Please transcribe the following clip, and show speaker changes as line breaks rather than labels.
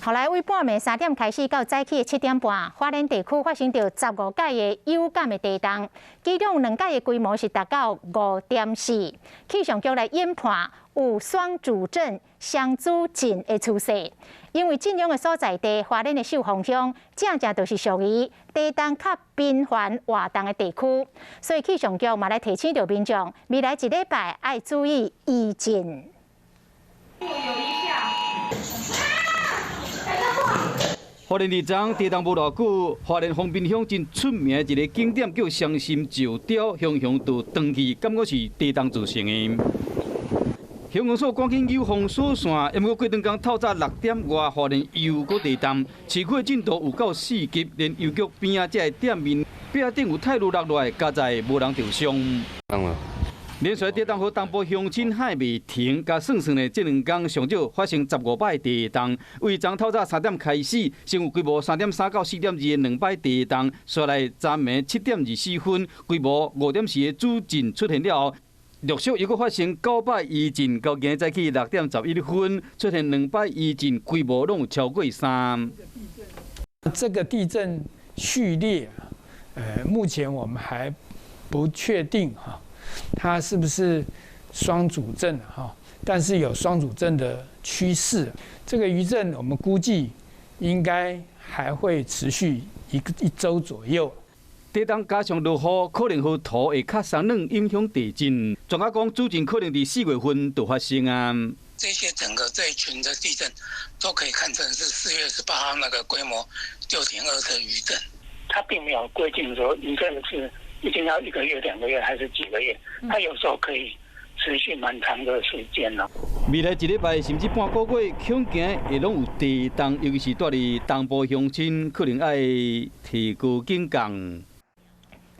予來對半暝3點開始到早起的7點半，花蓮地區發生著15擺的有感的地動，其中兩擺的規模是達到5.4。氣象局來研判有雙主震、雙主震的趨勢，因為震央的所在地花蓮的秀峰鄉，正正就是屬於地動較頻繁活動的地區，所以氣象局嘛來提醒著民眾，未來一禮拜愛注意餘震。
有一下。
花蓮二昨地動無偌久，花蓮豐濱鄉真出名的一个景點叫雙心石雕，雄雄就斷去，感覺是地動造成的。鄉公所趕緊扭封鎖線，毋過過兩工透早6點外，花蓮又閣地動，市區的震度有到4級，連郵局邊仔這个店面壁頂有泰滷落落來，佳哉無人著傷。連續地動予東部鄉親喊袂停，共算算呢，這兩工上少發生15擺地動。對昨透早3點開始，先有規模3.3到4.2的兩擺地動，紲來昨暝7點24分，規模5.4的主震出現了後，陸續又閣發生9擺餘震，到今早起6點11分出現兩擺餘震，規模攏有超過3。
這個地震序列，目前我們還不確定哈。它是不是雙主震哈？但是有雙主震的趨勢。這個餘震我們估計應該還會持續一週左右。
地動加上落雨，可能予土會較鬆軟，影響地震。專家講，主震可能佇4月份就發生啊。
這些整個這一群的地震都可以看成是4月18號那個規模6.2的餘震。它並沒有規定說餘震是一定要一個月、2個月還是幾個月？它有時候可以持續蠻長的時間咯。
未來一禮拜甚至半個月，恐驚會攏有地動，尤其是蹛佇東部鄉親，可能愛提高警覺。